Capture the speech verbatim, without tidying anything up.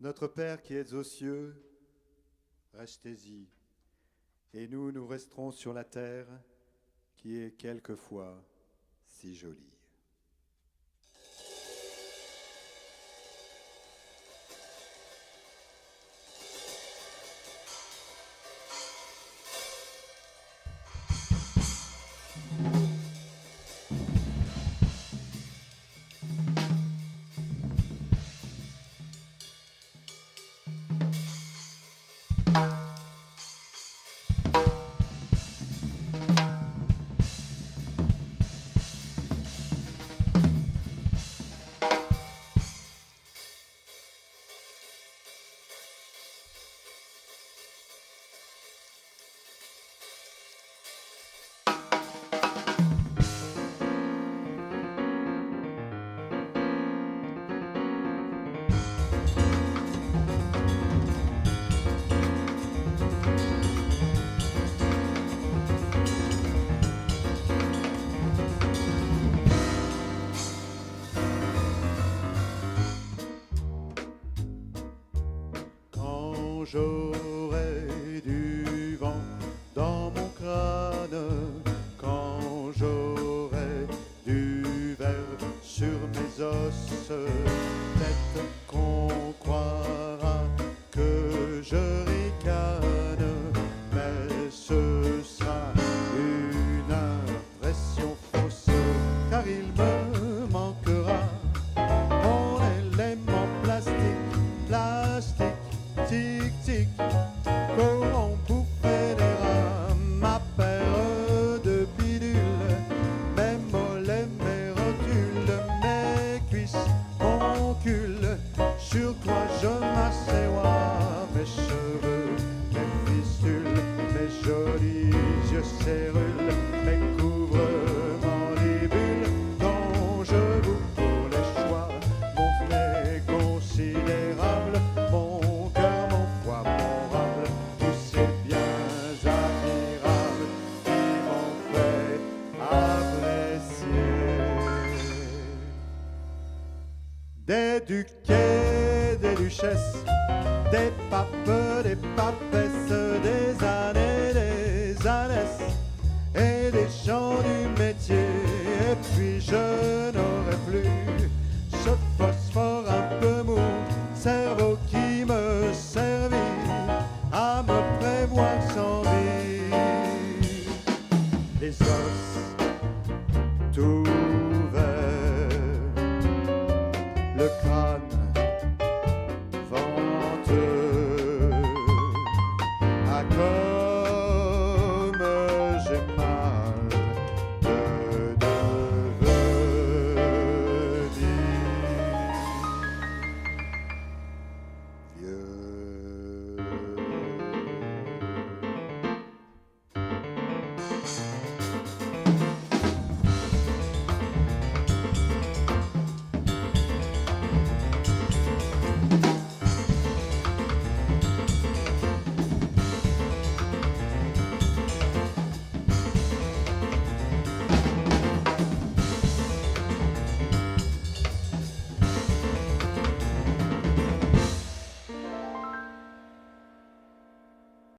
Notre Père qui êtes aux cieux, restez-y, et nous, nous resterons sur la terre qui est quelquefois si jolie. Quand j'aurai du vent dans mon crâne, quand j'aurai du verre sur mes os, peut-être qu'on croira que je ricane, mais ce sera une impression fausse, car il me manquera mon élément plastique, plastique, tic, tic, corrompu, scélérat, ma paire de bidules, mes mollets, mes rotules, mes cuisses, mon cul, sur quoi je m'asseois, mes cheveux, mes fistules, mes jolis yeux cérules, mes couvrements, les bulles dont je vous pour les choix, mon nez considérable, mon cœur, mon foie, mon rable, tous ces biens admirables qui m'ont fait apprécier des ducs et des duchesses, des papes, des papesses, des ânes, des ânesses, et des gens du métier. Et puis je n'aurai plus ce phosphore un peu mou, cerveau qui me servit à me prévoir sans vie. Les os tout vert, le crâne venteux,